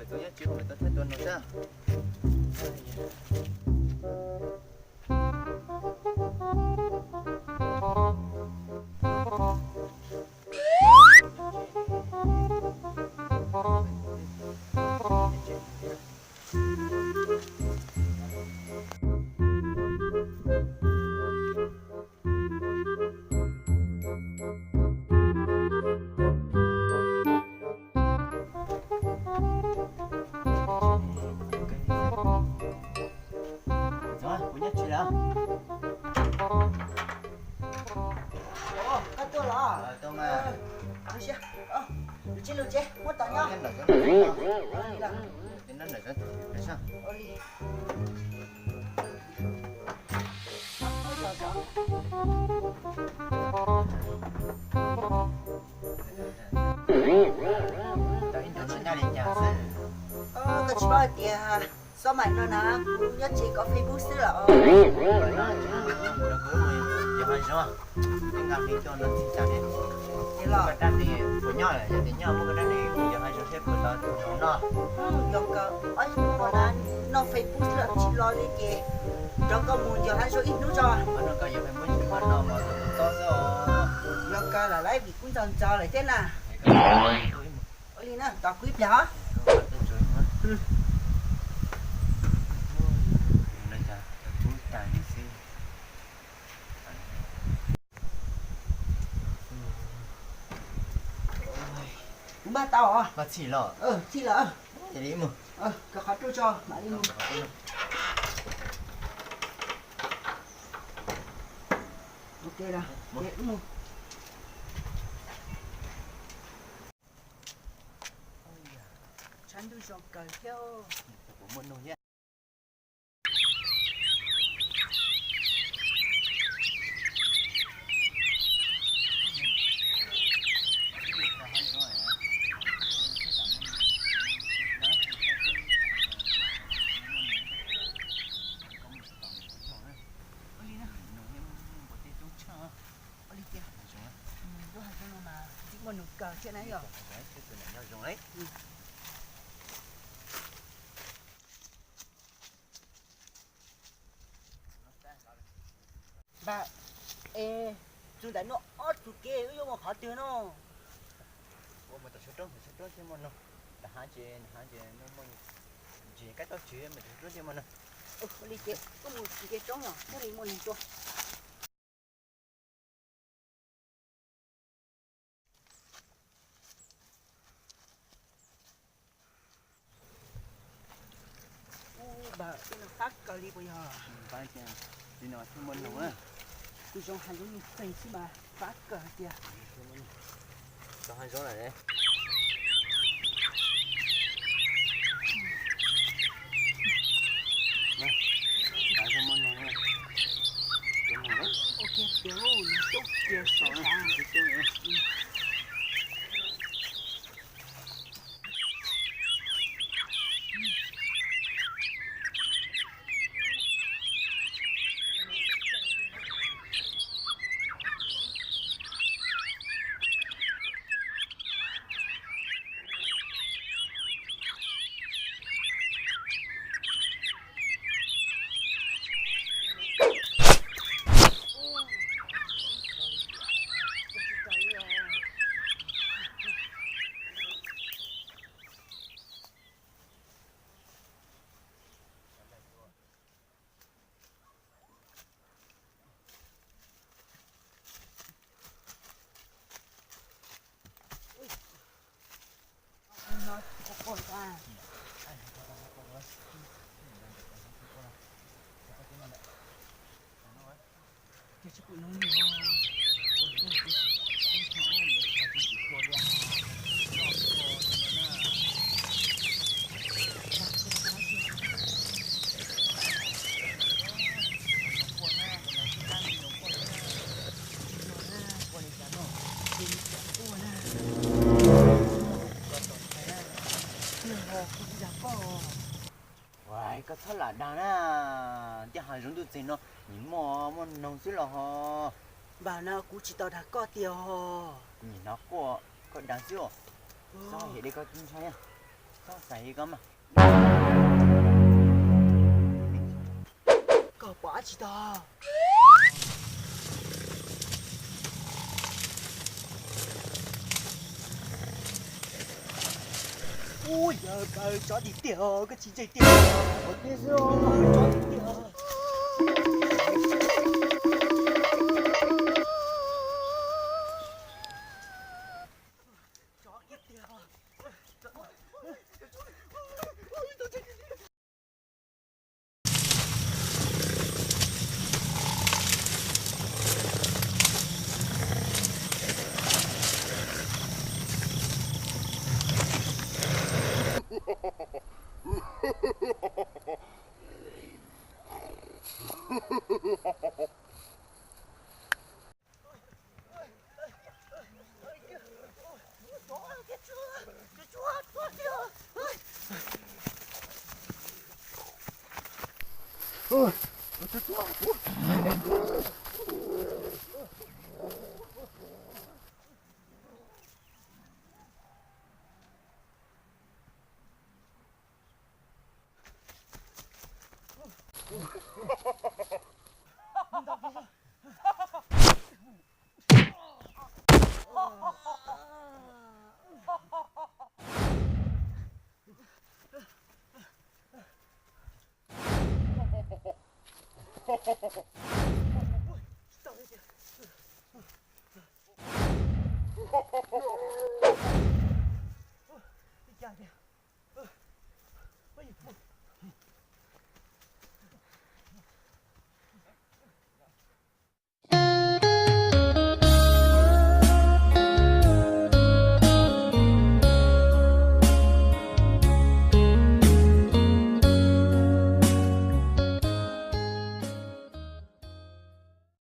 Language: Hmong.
Tus nyob tsis mus tau thiab tus no sab. Kuv nyob tsis lawm. Koj tuaj los? Lub tsheb lug tsev muab tom nyob. Koj tsis paub hais tias xov maim no na, kuv nyob tsev kov Facebook xwb los. Los, yog tias nyob muab koj dab neeg yog hais zoo thiab kuv los tus no. Yog kawg, ob hnub no na, noj Facebook los tsis los li ces rov koj mus yog hais zoo ib hnub tso. Yog kawg, lam laib vim kuv ntxaug ntxaug lawm thiab na. Ua li na, tos kuv ib pliag os. Kuv npaj tau os. Txhij los? Txhij lawm. Koj qhov rooj tso mam li mus. Ok, mus. Tshav ntuj zoo kawg thiab. Ua li tias, lub hais zoo no mas tsis muaj nus kawg thiab na yom. Npam, es tus ntawm no ob tug kev wb yuav mus qhov twg no? Ua mus tom suav roob, tom suav roob thiaj muaj noog. Tom hav ces, hav ces muaj, ntsis kab tauj tsev mus tom suav roob thiaj muaj noog. Ua li ces wb mus nce roob los thiaj li muaj noog tuaj. Ub, npam, tej no fab kawg li puas yog? Li no thiaj muaj noog na. Kuv zoo hais lub nug qeeg xwb mas fab kawg tiag. Tau hais zoo lawm. Ua kiag tiag lauj, nws coob tiag sav. Koj txhob lam dag na, tej hav zoov ntuj txeeg no nim muaj muaj noog xwb los ho. Npam na, kuv tsis tau dag koj tiag ho. Nim no quaj koj dag xwb os. Txhob hem li koj ntshai na. Koj xaiv koj mas. Koj pom dab tsi tau? Ub, yawg, tsov dim tiag, koj tsis ntse tiag. Tsov dim tiag. Tsov dim tiag.